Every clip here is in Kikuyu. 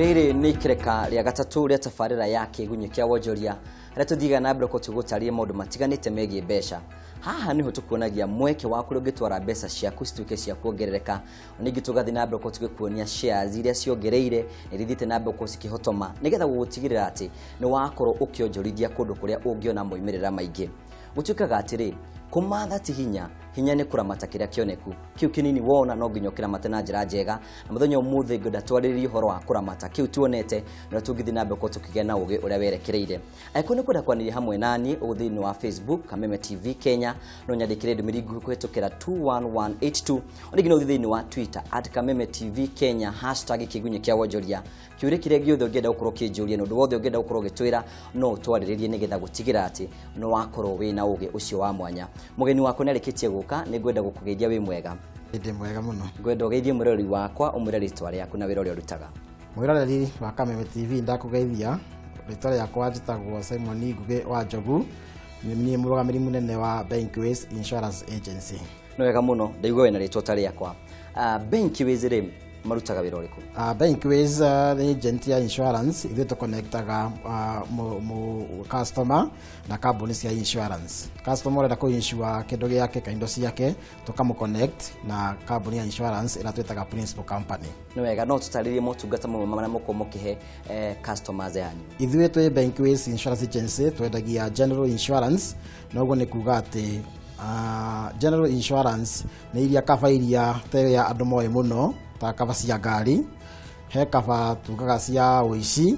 Rĩrĩ nĩ ikereka rĩa gatatũ rĩa tabarĩra ya Kĩgunyĩ kĩa Wonjoria harĩa tũthiaga na mbere gũtarĩria maũndũ matiganĩte megiĩ mbeca. Haha nĩho tũkuonagia mweke wa kũrĩa ũngĩtwara mbeca ciaku cituĩke cia kuongerereka. Ningĩ tũgathiĩ na mbere tũgĩkuonia shares iria ciongereire na iria ithiĩte na mbere cikĩhotoma nĩgetha gũgũtigĩrĩra atĩ nĩ wakorwo ũkĩonjorithia kũndũ kũrĩa ũngĩona moimĩrĩra maingĩ. Gũtuĩkaga atĩrĩ, kũmatha ti hinya, hinya nĩ kũramata kĩrĩa kĩoneku. Kĩu kĩnini wona no nginya ũkĩramate na njĩra njega. Na mũthenya ũmũthĩ ngwenda twarĩrĩrie ũhoro wa kũramata kĩu tuonete na ũrĩa tũngĩthiĩ na mbere tũkĩgĩa na ũgĩ ũrĩa werekereire. Angĩkorwo nĩ kwenda kwaranĩria hamwe naniĩ ũũ thĩinĩ wa Facebook Kameme TV Kenya, no nyandĩkĩre ndũmĩrĩri nguhĩ kũhĩtũkĩra 21182. Ona ningĩ no ũthiĩ thĩinĩ wa Twitter @Kameme TV Kenya hashtag Kĩgunyĩ kĩa Wonjoria. Kĩũria kĩrĩa gĩothe ũngĩenda gũkorwo ũkĩnjũria na ũndũ wothe ũngĩenda gũkorwo ũgĩtwĩra no ũtwarĩrĩrie nĩgetha gũtigĩrĩra atĩ nĩ wakorwo wĩna ũgĩ ũcio wa mwanya. Mũgeni wakwa nĩ arĩkĩtie gũka, nĩ ngwenda gũkũgeithia wĩ mwega. Ndĩ mwega mũno. Ngwenda ũgeithie mwĩroreri wakwa, ũmwĩre rĩtwa rĩaku na wĩra ũrĩa ũrutaga. Mwĩroreri wa Kameme TV ndakũgeithia. Rĩtwa rĩakwa njĩtagwo Simon Ngũgĩ wa Njogu. Nĩ niĩ mũrũgamĩrĩri mũnene wa Bankways Insurance Agency. Nĩ wega mũno, ndaigua wĩna rĩtwa ta rĩakwa. Bankways rĩ, marutaga wĩra ũrĩkũ? Bankways nĩ agent ya insurance, ithuĩ tũconnectaga customer na kambuni cia insurance. Customer ũrenda kũ-insure kĩndũ gĩake kana indo ciake, tũkamũ-connect na kambuni ya insurance ĩrĩa twĩtaga principal company. Nĩ wega, no tũtarĩrie motungata mamwe marĩa mũkoragwo mũkĩhe customers yanyu. Ithuĩ twĩ Bankways Insurance Agency twendagia general insurance, na ũguo nĩ kuga atĩ general insurance nĩ iria kaba iria ta ĩrĩa andũ moĩ mũno ta kaba cia ngari, he kaba tugaga cia ũici,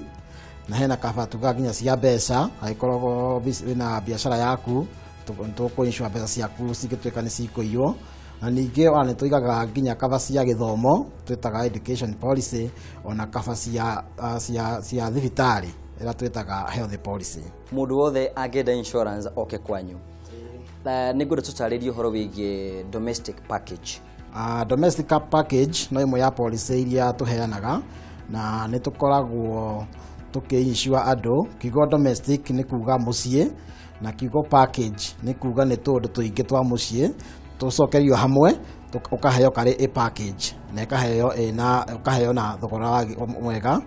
na hena kaba tugaga nginya cia mbeca. Angĩkorwo wĩna biacara yaku, tũkũ-insure mbeca ciaku cingĩtuĩka nĩ cikũiywo. Na ningĩ ona nĩ tũigaga nginya kaba cia gĩthomo twĩtaga education policy, ona kaba cia thibitarĩ ĩrĩa twĩtaga health policy. Mũndũ wothe angĩenda insurance oke kwanyu. Nĩ ngwenda tũtarĩrie ũhoro wĩgiĩ domestic package. Domestic package no ĩmwe ya policy iria tũheanaga, na nĩ tũkoragwo tũkĩ-insure andũ. Kiugo domestic nĩ kuga mũciĩ, na kiugo package nĩ kuga nĩ tũũndũ tũingĩ twa mũciĩ tũcokerio hamwe, ũkaheo karĩ a package, na ĩkaheo ĩna, ũkaheo na thogora mwega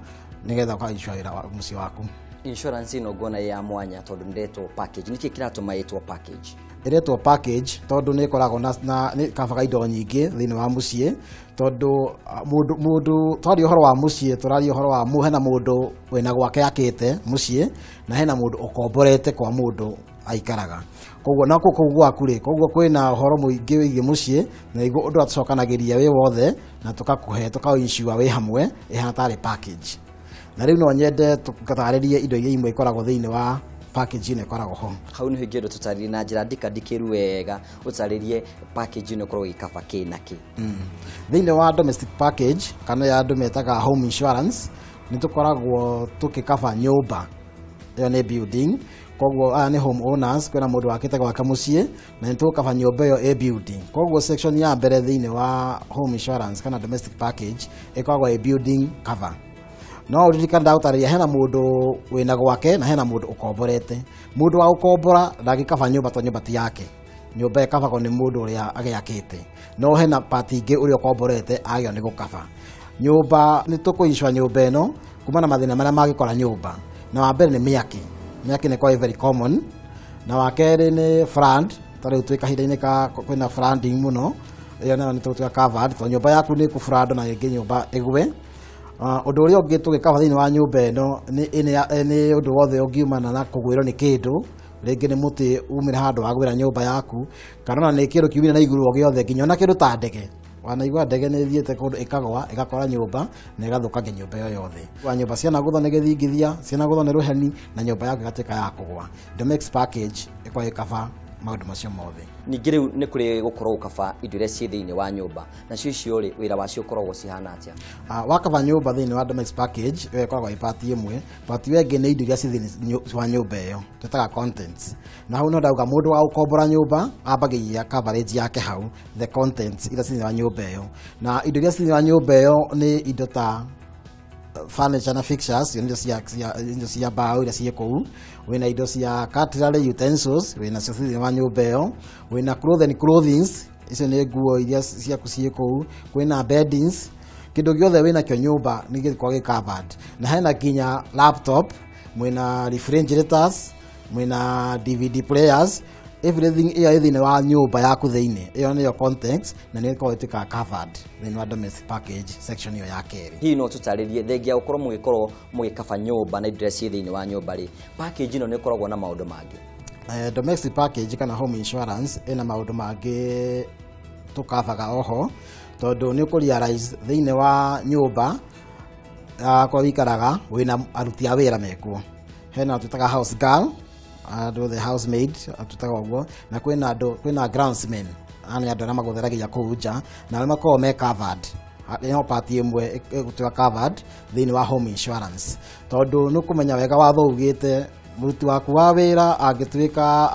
nĩgetha ũka-insure wĩra wa mũciĩ waku. Insurance ĩno nguona ĩ ya mwanya tondũ nĩretwo package. Nĩkĩ kĩratũma ĩtwo package? Ĩretwo package tondũ nĩ ĩkoragwo na nĩ kabaga indo nyingĩ thĩinĩ wa mũciĩ, tondũ mũndũ twaria ũhoro wa mũciĩ tũraria ũhoro wa hena mũndũ wĩna gwake akĩte mũciĩ, na hena mũndũ ũkomborete kwa mũndũ aikaraga. Koguo na kũu gwaku rĩ, koguo kwĩna ũhoro mũingĩ wĩgiĩ mũciĩ, na nĩguo ũndũ ũrĩa tũcokanagĩria wĩ wothe na tũgakũhe, tũkaũ-insure wĩ hamwe, ĩhana tarĩ package. Na rĩu no nyende tũgatarĩrie indo iria imwe ikoragwo thĩinĩ wa package ĩno ĩkoragwo ho. Hau nĩho ingĩenda tũtarĩrie na njĩra ndikandikĩru wega, ũtarĩrie package ĩno ĩkoragwo ĩgĩkaba kĩ na kĩ. Thĩinĩ wa domestic package kana ya andũ metaga home insurance, nĩ tũkoragwo tũgĩkaba nyũmba, ĩyo nĩ building. Koguo aya nĩ home owners, kwĩna mũndũ wakĩte gwake mũciĩ na nĩ tũgũkaba nyũmba ĩyo ĩ building. Koguo section ya mbere thĩinĩ wa home insurance kana domestic package ĩkoragwo ĩ building cover. No ũririkane ndagũtarĩria hena mũndũ wĩna gwake na hena mũndũ ũkomborete. Mũndũ wa gũkombora ndangĩkaba nyũmba tondũ nyũmba ti yake. Nyũmba ĩkabagwo nĩ mũndũ ũrĩa agĩakĩte. No hena part ingĩ ũrĩa ũkomborete agĩrĩirwo nĩ gũkaba. Nyũmba nĩ tũkũ-insure nyũmba ĩno kumana na mathĩna marĩa mangĩkora nyũmba. Na wa mbere nĩ mĩaki. Mĩaki nĩ ĩkoragwo ĩ very common. Na wa kerĩ nĩ flood, ta rĩu twĩ kahinda-inĩ ka kwĩna flooding mũno, ĩyo nayo nĩ tũgũtuĩka covered tondũ nyũmba yaku nĩ ĩkũ-flood na ĩngĩ nyũmba ĩgwe. Ũndũ ũrĩa ũngĩ tũgĩkaba thĩinĩ wa nyũmba ĩno nĩ ũndũ wothe ũngiumana na kũgwĩrwo nĩ kĩndũ, rĩngĩ nĩ mũtĩ umĩre handũ wagwĩra nyũmba yaku, kana ona nĩ kĩndũ kiumire na igũrũ o gĩothe, nginya ona kĩndũ ta ndege. Wanaigua ndege nĩ ĩthiĩte kũndũ ĩkagwa, ĩgakora nyũmba na ĩgathũkangia nyũmba ĩyo yothe. Wa nyũmba cianagũthwo nĩ gĩthingithia, cianagũthwo nĩ rũheni na nyũmba yaku ĩgatuĩka ya kũgwa. Domestic package ĩkoragwo ĩkaba maũndũ macio mothe. Ningĩ rĩu nĩ kũrĩ gũkorwo ũkaba indo iria ciĩ thĩinĩ wa nyũmba, nacio icio rĩ, wĩra wacio ũkoragwo cihana atĩa? Wakaba nyũmba thĩinĩ wa domestic package, ĩyo ĩkoragwo ĩ part ĩmwe. Part ĩyo ĩngĩ nĩ indo iria ciĩ thĩinĩ wa nyũmba ĩyo, twĩtaga contents. Na hau no ndauga mũndũ wa gũkombora nyũmba ambagĩria coverage yake hau, the contents iria ciĩ thĩinĩ wa nyũmba ĩyo. Na indo iria ciĩ thĩinĩ wa nyũmba ĩyo nĩ indo ta furniture na fixtures, indo cia mbaũ iria ciĩ kũu, wĩna indo cia cutlery utensils, wĩna cio thĩinĩ wa nyũmba ĩyo, wĩna clothing and clothings, icio nĩ nguo iria ciaku ciĩ kũu, kwĩna beddings, Kĩndũ gĩothe wĩnakĩo nyũmba nĩ gĩkoragwo gĩ covered. Na hena nginya laptop, mwĩna refrigerators, mwĩna DVD players, everything ĩyo ĩ thĩinĩ wa nyũmba yaku thĩinĩ, ĩyo nĩyo contents na nĩ ĩkoragwo ĩtuĩkaga covered thĩinĩ wa domestic package section ĩyo ya kerĩ. Hihi no tũtarĩrie thengia gũkorwo mũgĩkorwo mũgĩkaba nyũmba na indo iria ciĩ thĩinĩ wa nyũmba rĩ, package ĩno nĩ ĩkoragwo na maũndũ mangĩ? Domestic package kana home insurance ĩna maũndũ mangĩ tũkabaga oho, tondũ nĩ ũkũ realize thĩinĩ wa nyũmba kwa wikaraga wĩna aruti a wĩra mekuo. Hena twĩtaga house girl, andũ the housemaid twĩtaga ũguo, na kwĩna andũ, kwĩna groundsmen, aya nĩ andũ arĩa magũtheragia kũu nja, na arĩa makoragwo me covered. Ĩno part ĩmwe ĩgũtuĩka covered thĩinĩ wa home insurance, tondũ nĩ ũkũmenya wega watho ugĩte mũruti waku wa wĩra angĩtuĩka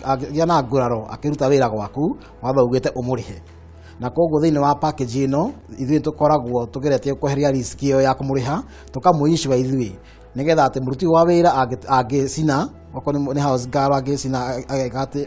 angĩgĩa na nguraro akĩruta wĩra gwaku, watho ugĩte ũmũrĩhe. Na koguo thĩinĩ wa package ĩno ithuĩ tũkoragwo tũgeretie kweheria risk ĩyo ya kũmũrĩha, tũkamũinsure ithuĩ nĩgetha atĩ mũruti wa wĩra angĩcina, okorwo nĩ house girl angĩcina ageka atĩ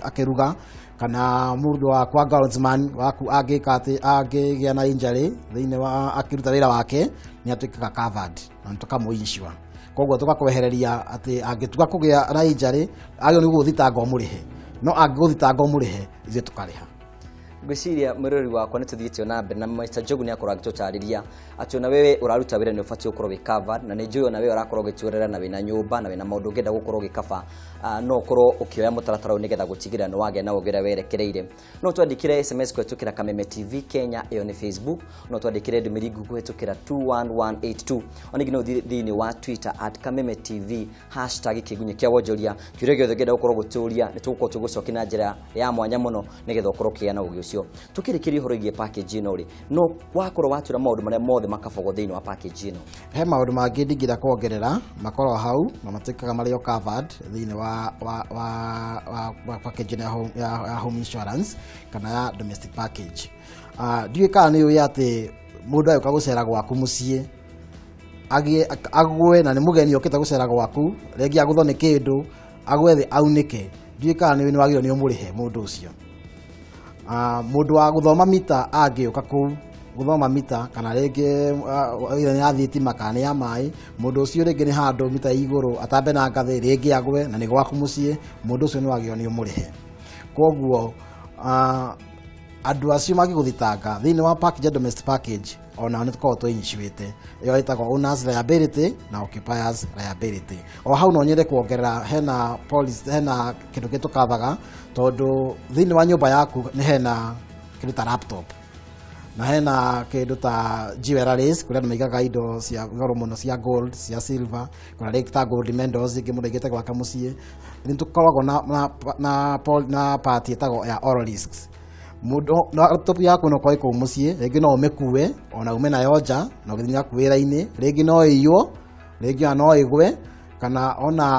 akĩruga, kana mũndũ wakwa groundsman waku angĩka atĩ angĩgĩa na injury thĩinĩ wa akĩruta wĩra wake, nĩ atuĩkaga covered na tũkamũinsure. Koguo tũgakwehereria atĩ angĩtuĩka kũgĩa na injury agĩrĩirwo nĩ gũgũthitanga ũmũrĩhe, no angĩgũthitanga ũmũrĩhe ithuĩ tũkarĩha. Ngwĩciria mwĩroreri wakwa nĩ tũthiĩte ona mbere na Mr. Njogu nĩ akorwo agĩtũtarĩria atĩ ona wewe ũraruta wĩra nĩ ũbatiĩ gũkorwo wĩ covered, na nĩ njũĩ ona wewe ũrakorwo ũgĩtũrera na wĩna nyũmba na wĩna maũndũ ũngĩenda gũkorwo ũgĩkaba, no ũkorwo ũkĩoya mũtaratara ũyũ nĩgetha gũtigĩrĩra nĩ wagĩa na ũgĩ ũrĩa werekereire. No twandĩkĩre SMS kũhetũkĩra Kameme TV Kenya, ĩyo nĩ Facebook, no twandĩkĩre ndũmĩrĩri nguhĩ kũhetũkĩra 21182. Ona ningĩ no ũthiĩ thĩinĩ wa Twitter at Kameme TV hashtag kĩgunyĩ kĩa wonjoria, kĩũria gĩothe ũngĩenda gũkorwo ũgĩtũria nĩ tũgũkorwo tũgũcokia na njĩra ya mwanya mũno nĩgetha ũkorwo ũkĩgĩa na ũgĩ ũcio. Tukĩrĩkĩria ũhoro wĩgiĩ package ĩno rĩ, no wakorwo watura maũndũ marĩa mothe makabagwo thĩinĩ wa package ĩno? He maũndũ mangĩ ndingĩenda kuongerera, makoragwo hau na matuĩkaga marĩ o covered thĩinĩ wa package ĩno ya home insurance kana ya domestic package. Ndiũĩ kana nĩ ũĩ atĩ mũndũ agĩũka gũcera gwaku mũciĩ agwe na nĩ mũgeni okĩte gũcera gwaku, rĩngĩ agũthwo nĩ kĩndũ, agwe thĩ aunĩke, ndiũĩ kana nĩ wagĩrĩirwo nĩ ũmũrĩhe mũndũ ũcio. Mũndũ wa gũthoma mita angĩũka kũu gũthoma mita, kana rĩngĩ either nĩ ya thitima kana nĩ ya maĩ, mũndũ ũcio rĩngĩ nĩ handũ mita igũrũ atambe na ngathĩ rĩngĩ agwe na nĩ gwaku mũciĩ, mũndũ ũcio nĩ wagĩrĩirwo nĩ ũmũrĩhe. Koguo andũ acio mangĩgũthitanga thĩinĩ wa package ya domestic package, ona nĩ tũkoragwo twĩinsuĩte, ĩyo ĩtagwo owners liability na occupiers liability. O hau no nyende kuongerera hena policy, hena kĩndũ kĩngĩ tũkavaga, tondũ thĩinĩ wa nyũmba yaku nĩ hena kĩndũ ta laptop na hena kĩndũ ta jewelries, kũrĩa andũ maigaga indo cia goro mũno, cia gold, cia silver, kuna rĩngĩ ta gold medals ingĩ mũndũ aigĩte gwake mũciĩ. Nĩ tũkoragwo na part ĩtagwo ya all risks. Mũndũ na laptop yaku no ĩkorwo ĩ kũu mũciĩ, rĩngĩ no ũmĩkue ona ume nayo nja na ũgĩthiĩ naku wĩra-inĩ, rĩngĩ no ĩiywo, rĩngĩ ona no ĩgwe, kana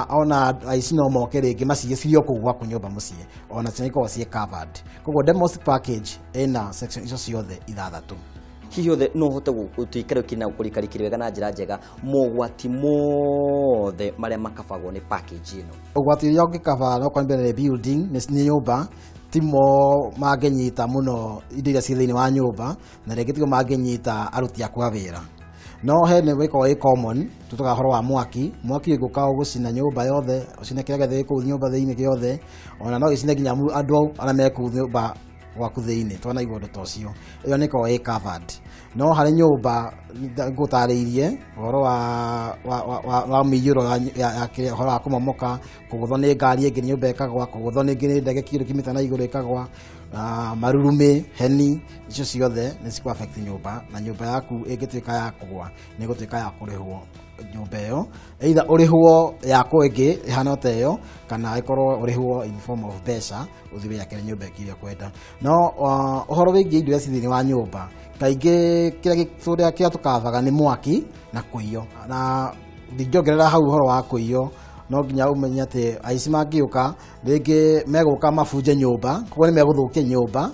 ona aici no moke rĩngĩ maciye kũu gwaku nyũmba mũciĩ, ona cio ikoragwo ciĩ covered. Koguo domestic package ĩna section icio ciothe ithathatũ. Hihi othe no ũhote gũtuĩka rĩu kĩna kũrikarikĩria wega na njĩra njega mogwati mothe marĩa makabagwo nĩ package ĩno? Ũgwati ũrĩa ũngĩkaba no korwo mbere building nĩ nyũmba, timo mangĩnyita mũno indo iria ciĩ thĩinĩ wa nyũmba, na rĩngĩ timo mangĩnyita aruti aku a wĩra. No he nĩ ĩkoragwo ĩ common, tũtugaga ũhoro wa mwaki, mwaki ũngĩũka ũgũcina nyũmba yothe, ũcine kĩrĩa gĩothe gĩ kũu nyũmba thĩinĩ gĩothe, ona no ĩcine nginya andũ arĩa me kũu nyũmba gwaku thĩinĩ, twanaigua ũndũ ta ũcio, ĩyo nĩ ĩkoragwo ĩ covered. No harĩ nyũmba ngũtarĩirie ũhoro wa mĩiyũro ya kĩrĩa, ũhoro wa kũmomoka, kũgũthwo nĩ ngari ĩngĩ nyũmba ĩkagwa, kũgũthwo nĩ nĩ ndege kĩndũ kiumĩte na igũrũ ĩkagwa, marurumĩ, heni, icio ciothe nĩ cikũ affect nyũmba, na nyũmba yaku ĩngĩtuĩka ya kũgwa nĩ ĩgũtuĩka ya kũrĩhwo nyũmba ĩyo, either ũrĩhwo yakwo ĩngĩ ĩhana ta ĩyo, kana ĩkorwo ũrĩhwo in form of mbeca ũthiĩ wĩyakĩre nyũmba ĩngĩ ĩrĩa ũkwenda. No ũhoro wĩgiĩ indo iria ciĩ thĩinĩ wa nyũmba, kaingĩ kĩrĩa kĩrĩa tũkavaga nĩ mwaki na kũiywo. Na ndingĩongerera hau ũhoro wa kũiywo, no nginya ũmenye atĩ aici mangĩũka rĩngĩ megũka mabunje nyũmba, koguo nĩ megũthũkia nyũmba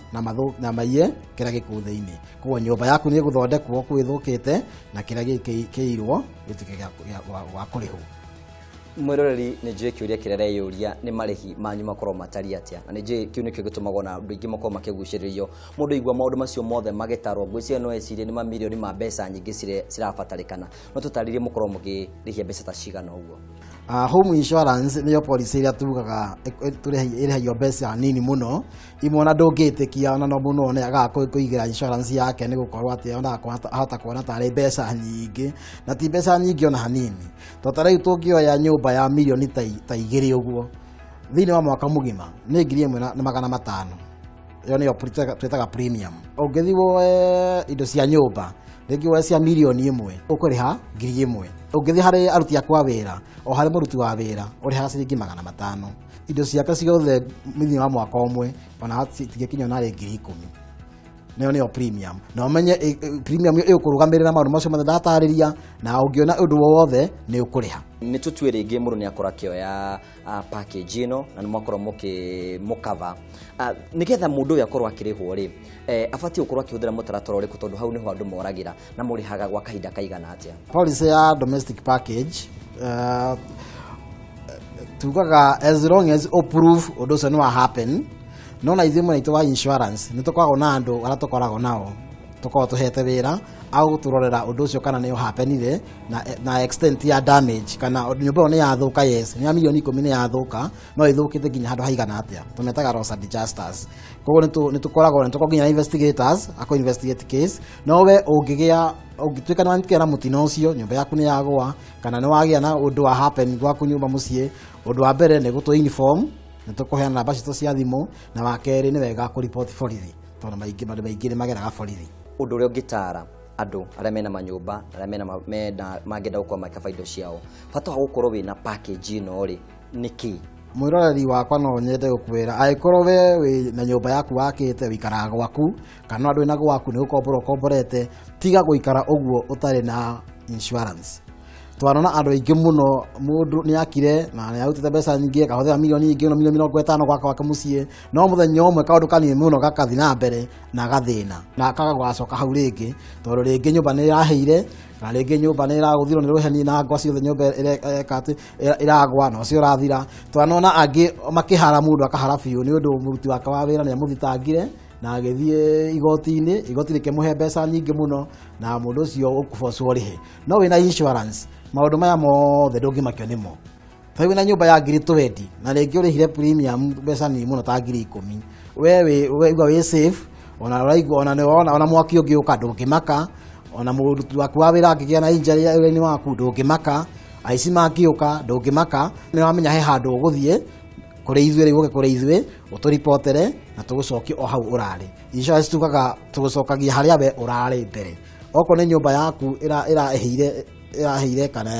na maiye kĩrĩa gĩ kũu thĩinĩ. Koguo nyũmba yaku nĩ ĩgũthondekwo kũu ĩthũkĩte, na kĩrĩa kĩirwo gĩtuĩke gĩa kũrĩhwo. Mwiroreri nĩ njũĩ kĩũria kĩrĩa areyũria nĩ marĩhi manyu makorwo matariĩ atĩa, na nĩ njũĩ kĩu nĩkĩo gĩtũmaga ona andũ aingĩ makorwo makĩgucĩrĩrio. Mũndũ aigua maũndũ macio mothe magĩtarwo, ngwĩciria no ecirie nĩ mamirioni ma mbeca nyingĩ cirabatarĩkana. No tũtarĩrie mũkorwo mũkĩrĩhia mbeca ta cigana ũguo. Home insurance nĩyo policy ĩrĩa tugaga ĩrĩhagio mbeca nini mũno, imwe ona ndũngĩtĩkia, ona no mũno nĩ agaga kũigĩra insurance yake nĩ gũkorwo atĩ onaga ahota kuona tarĩ mbeca nyingĩ, na ti mbeca nyingĩ ona hanini. Tondũ ta rĩu tũngĩoya nyũmba ya mirioni ta 2 ũguo thĩinĩ wa mwaka mũgima nĩ 1500. Ĩyo nĩyo twĩtaga premium. Ũngĩthiĩ woe indo cia nyũmba rĩngĩ woe cia mirioni 1 ũkũrĩha 1000. Ũngĩthiĩ harĩ aruti aku a wĩra, o harĩ mũruti wa wĩra ũrĩhaga ciringi 500. Indo ciake ciothe thĩinĩ wa mwaka ũmwe ona citingĩkinya ona rĩ 10,000. Nayo nĩyo premium. Na ũmenye premium ĩyo ĩkũrũgamĩrĩra maũndũ macio mothe ndatarĩria, na ũngĩona ũndũ wothe nĩ ũkũrĩha. Nĩ tũtue rĩngĩ mũndũ nĩ akorwo akĩoya package ĩno na nĩ mwakorwo mũkĩmũcover. Nĩgetha mũndũ ũyũ akorwo akĩrĩhwo rĩ, abatiĩ gũkorwo akĩhũthĩra mũtaratara ũrĩkũ, tondũ hau nĩho andũ moragĩra, na mũrĩhaga gwa kahinda kaigana atĩa? Policy ya domestic package, tugaga as long as approve ũndũ ũcio nĩ wa happen. No na ithuĩ mwena witũ wa insurance nĩ tũkoragwo na andũ arĩa tũkoragwo nao tũkoragwo tũhete wĩra au gũtũrorera ũndũ ũcio kana nĩ ũhappenire na extent ya damage, kana nyũmba ĩyo nĩ yathũka, yes, nĩ ya mirioni 10 nĩ yathũka, no ĩthũkĩte nginya handũ haigana atĩa. Tũmetaga loss adjusters. Koguo nĩ tũkoragwo nĩ tũkoragwo nginya investigators a kũ investigate case. No we ũngĩtuĩka nĩ wagĩa na mũtino ũcio, nyũmba yaku nĩ yagũa kana nĩ wagĩa na ũndũ wa happen gwaku nyũmba mũciĩ, ũndũ wa mbere nĩ gũtũ inform, nĩ tũkũheana namba citũ cia thimũ, na wa kerĩ nĩ wega kũripoti borithi, tondũ maũndũ maingĩ nĩ mageraga borithi. Ũndũ ũrĩa ũngĩtara andũ arĩa mena manyũmba, arĩa mena mangĩenda gũkorwo makĩbanga indo ciao, bata wa gũkorwo wĩna package ĩno rĩ nĩ kĩ? Mwĩroreri wakwa no nyende gũkwĩra, angĩkorwo we wĩ na nyũmba yaku wakĩte, wĩikaraga gwaku, kana ndwĩ na gwaku nĩ gũkombora ũkomborete, tiga gũikara ũguo ũtarĩ na insurance. Twanona andũ aingĩ mũno, mũndũ nĩ akire na nĩ arutĩte mbeca nyingĩ, akahũthĩra mirioni nyingĩ mũno, mirioni 50 gwaka gwake mũciĩ, no mũthenya ũmwe kaũndũ kanini mũno gakathiĩ na mbere na agathĩna, na akaga gũgacoka hau rĩngĩ, tondũ rĩngĩ nyũmba nĩ ĩrahĩire, kana rĩngĩ nyũmba nĩ ĩragũthirwo nĩ rũheni na ngwa ciothe nyũmba ĩreka atĩ, ĩragwa na ũcio ũrathira. Twanona angĩ makĩhara mũndũ akahara biũ nĩ ũndũ mũruti wake wa wĩra nĩ amũthitangire na agĩthiĩ igoti-inĩ, igoti rĩkĩmũhe mbeca nyingĩ mũno na mũndũ ũcio ũkũbocwo ũrĩhe. No wĩna insurance, maũndũ maya mothe ndũngĩmakio nĩmo. Ta wĩna nyũmba ya ngiri 20 na rĩngĩ ũrĩhire premium mbeca nini mũno ta ngiri 10, we waigua wĩ safe, ona ũraigua, ona nĩ wona, ona mwaki ũngĩũka ndũngĩmaka, ona mũruti waku wa wĩra angĩgĩa na injury wĩra-inĩ waku ndũngĩmaka, aici mangĩũka ndũngĩmaka, nĩ wamenya he handũ ũgũthiĩ kũrĩ ithuĩ, rĩu ũke kũrĩ ithuĩ ũtũripotere na tũgũcokie o hau ũrarĩ. Insurance tugaga tũgũcokagia harĩa we ũrarĩ mbere. Okorwo nĩ nyũmba yaku ĩrahĩire kana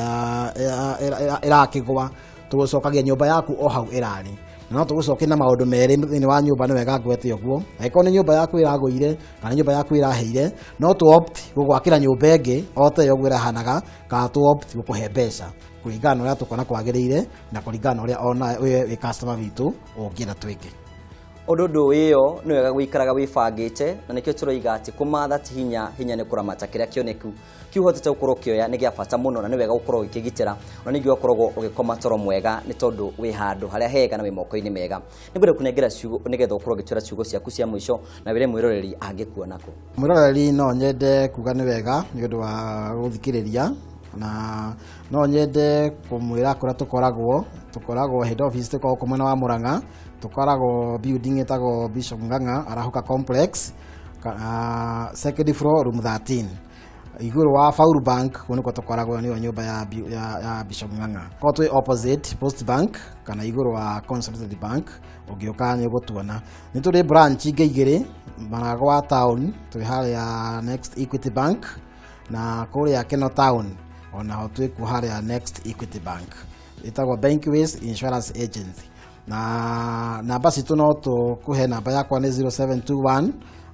ĩrakĩgwa, tũgũcokagia nyũmba yaku o hau ĩrarĩ. Na no tũgũcokie na maũndũ merĩ thĩinĩ wa nyũmba, nĩ wega ngwete ũguo. Angĩkorwo nĩ nyũmba yaku ĩragũire kana nyũmba yaku ĩrahĩire, no tũ opt gũgwakĩra nyũmba ĩngĩ o ta ĩyo ũguo ĩrahanaga, kana tũ opt gũkũhe mbeca kũringana na ũrĩa tũkuona kwagĩrĩire na kũringana na ũrĩa ona we wĩ customer witũ ũngĩenda twĩke. Ũndũ ũyũ nĩ wega gũikaraga wĩbangĩte, na nĩkĩo tũroiga atĩ kũmatha ti hinya, hinya nĩ kũramata kĩrĩa kĩoneku kĩu ũhotete gũkorwo ũkĩoya nĩ gĩa bata mũno, na nĩ wega gũkorwo ũgĩkĩgitĩra, na ningĩ ũgakoragwo ũgĩkoma toro mwega nĩ tondũ wĩ handũ harĩa hega na wĩ moko-inĩ mega. Nĩngwenda kũnengera ciugo nĩgetha ũkorwo ũgĩtwĩra ciugo ciaku cia mũico na wĩre mwĩroreri angĩkuona kũ. Mwĩroreri no nyende kuga nĩ wega nĩ ũndũ wa gũthikĩrĩria, na no nyende kũmwĩra kũrĩa tũkoragwo head office, tũkoragwo kũ mwena wa Murang'a, tũkoragwo building ĩtagwo Bishop Ng'ang'a Arahũka Complex, second floor room 13, igũrũ wa Faulu Bank, kũu nĩkuo tũkoragwo, nĩyo nyũmba ya Bishop Ng'ang'a. Korwo twĩ opposite Post Bank kana igũrũ wa Consolidated Bank, ũngĩũka nĩ ũgũtuona. Nĩ tũrĩ branch ingĩ igĩrĩ, Maragwa Town, twĩ harĩa Next Equity Bank, na kũrĩa Keno Town onaho twĩkuo harĩa Next Equity Bank. Ĩtagwo Bankways Insurance Agency. Na namba citũ no tũkũhe, namba yakwa nĩ 0721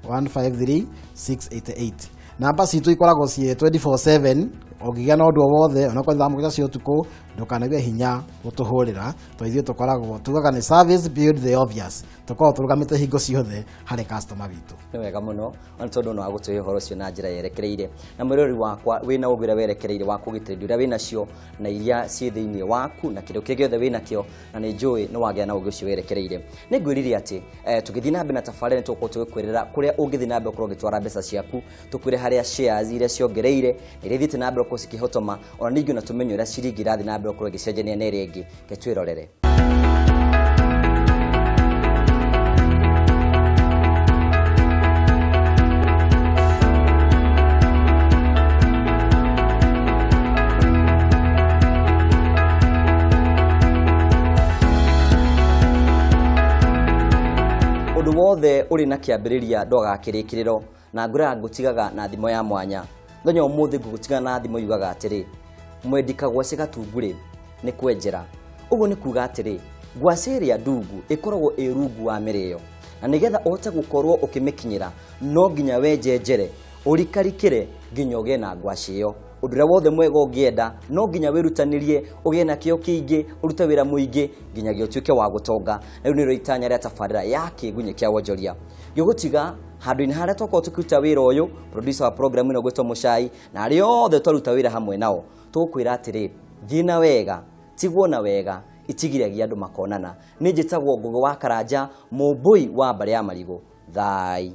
153 688. Namba citũ ikoragwo ciĩ 24/7, Ũngĩgĩa na ũndũ o wothe, onakorwo thaa 7 cia ũtukũ, ndũkanaige hinya gũtũhũrĩra, tondũ ithuĩ tũkoragwo tugaga nĩ service beyond the obvious, tũkoragwo tũrũgamĩte hingo ciothe harĩ customer witũ. Nĩ wega mũno ona tondũ no agũtũhe ũhoro ũcio na njĩra yerekereire. Na mwĩrori wakwa, wĩna ũgĩ ũrĩa werekereire wa kũgitĩra indo iria wĩnacio na iria ciĩ thĩinĩ waku na kĩndũ kĩrĩa gĩothe wĩnakĩo, na nĩ njũĩ nĩ wagĩa na ũgĩ ũcio werekereire. Nĩ ngwĩrire atĩ tũgĩthiĩ na mbere na tabarĩra nĩ tũgũkorwo tũgĩkwĩrĩra kũrĩa ũngĩthiĩ na mbere gũkorwo ũgĩtwara mbeca ciaku, tũkwĩre harĩa shares iria ciongereire na iria ithiĩte na mbere gũkorwo cikĩhotoma, ona ningĩ ona tũmenye ũrĩa ciringi irathiĩ na mbere gũkorwo ĩgĩcenjania na ĩrĩa ĩngĩ. Reke twĩrorere. Ũndũ wothe ũrĩ na kĩambĩrĩria ndwagaga kĩrĩkĩrĩro, na ngwĩraga ngũtigaga na thimo ya mwanya. Mũthenya wa ũmũthĩ ngũgũtiga na thimo yugaga atĩrĩ, mwendi kagwacĩ gatungurĩ nĩ kwenjera. Ũguo nĩ kuga atĩrĩ, ngwacĩ ĩrĩa ndungu ĩkoragwo ĩ rungu wa mĩrĩo, na nĩgetha ũhote gũkorwo ũkĩmĩkinyĩra no nginya wenjenjere, ũrikarikĩre nginya ũgĩe na ngwacĩ ĩyo. Ũndũ ũrĩa wothe mwega ũngĩenda no nginya wĩrutanĩrie, ũgĩe na kĩo kĩingĩ, ũrute wĩra mũingĩ nginyagia ũtuĩke wa gũtonga. Na rĩu nĩrĩo itanya rĩa tabarĩra ya Kĩgunyĩ kĩa Wonjoria. Ngĩgũtiga handũ-inĩ harĩa twakorwo tũkĩruta wĩra ũyũ, producer wa program ĩno gwĩtwo Mũcai, na arĩa othe twaruta wĩra hamwe nao, tũgũkwĩra atĩrĩ, thiĩ na wega, tigwo na wega, itigiragia andũ makonana. Nĩ njĩtagwo Ngũgĩ wa Karanja, mũmbũi wa mbarĩ ya Marigũ. Thai.